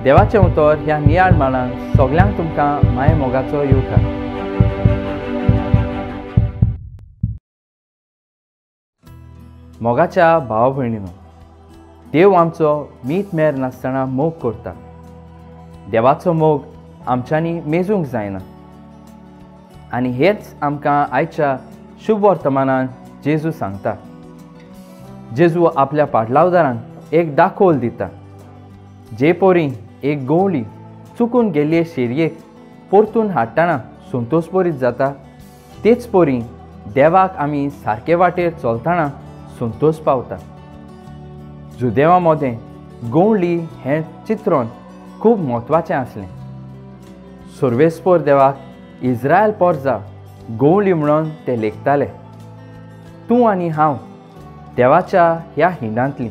देवाचें उतर ह्या नियाळ माळान सगल्यांक तुमकां माये मोगाचो येवकार. मोगाच्या भाव भयणीनो, देव आमचो मीत मेर नासतना मोग करता. देवाचो मोग आमच्यांनी मेजूंक जायना आनी हेच आमकां आयच्या शुभ वर्तमानान जेजू सांगता. जेजू आपल्या पाडलावदारांक एक दाखोल दिता. जे पोरी एक गवळी चुकून गेल्ले शेरयेक परतून हाडटना संतोशभरीत जाता, तेच पोरी देवाक आमी सारके वाटेर चलतना संतोश पावता. जुदेवा मदें गवळी हें चित्रण खूब म्हत्वाचें आसलें. सर्वेस्पोर देवाक इस्रायल पोरजा गवळी म्हणून ते लेखताले. तूं आनी हांव देवाच्या ह्या हिंडांतली.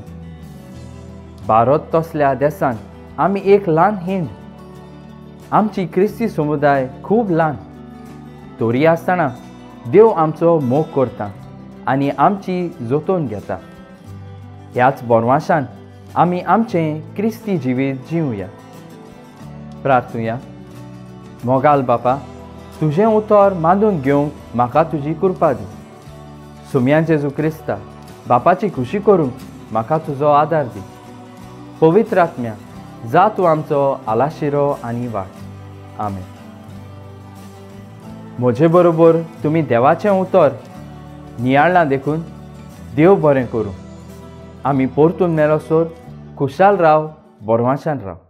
भारत तसल्या देशान आमी एक ल्हान हिंड. आमची क्रिस्ती समुदाय खूब ल्हान, तरी आसतना देव आमचो मोग करता आनी आमची जतोवन घेता. ह्याच बरवाशान आमी आमचें क्रिस्ती जिवीत जिवया. प्रार्थुया. मोगाल बापा, तुजें उतर मानून घेवंक म्हाका तुजी कृपा दी. सुम्या जेजू क्रिस्ता बापाची खुशी करूंक म्हाका तुजो आदार दी. पवित्र आत्म्या, जा तूं आमचो आलाशिरो आनी वाट. आमेन. म्हजे बरोबर तुमी देवाचें उतर नियाळ्ळां देखून देव बरें करूं. आमी परतून मेळसर खुशाल राव, बरवाशान राव.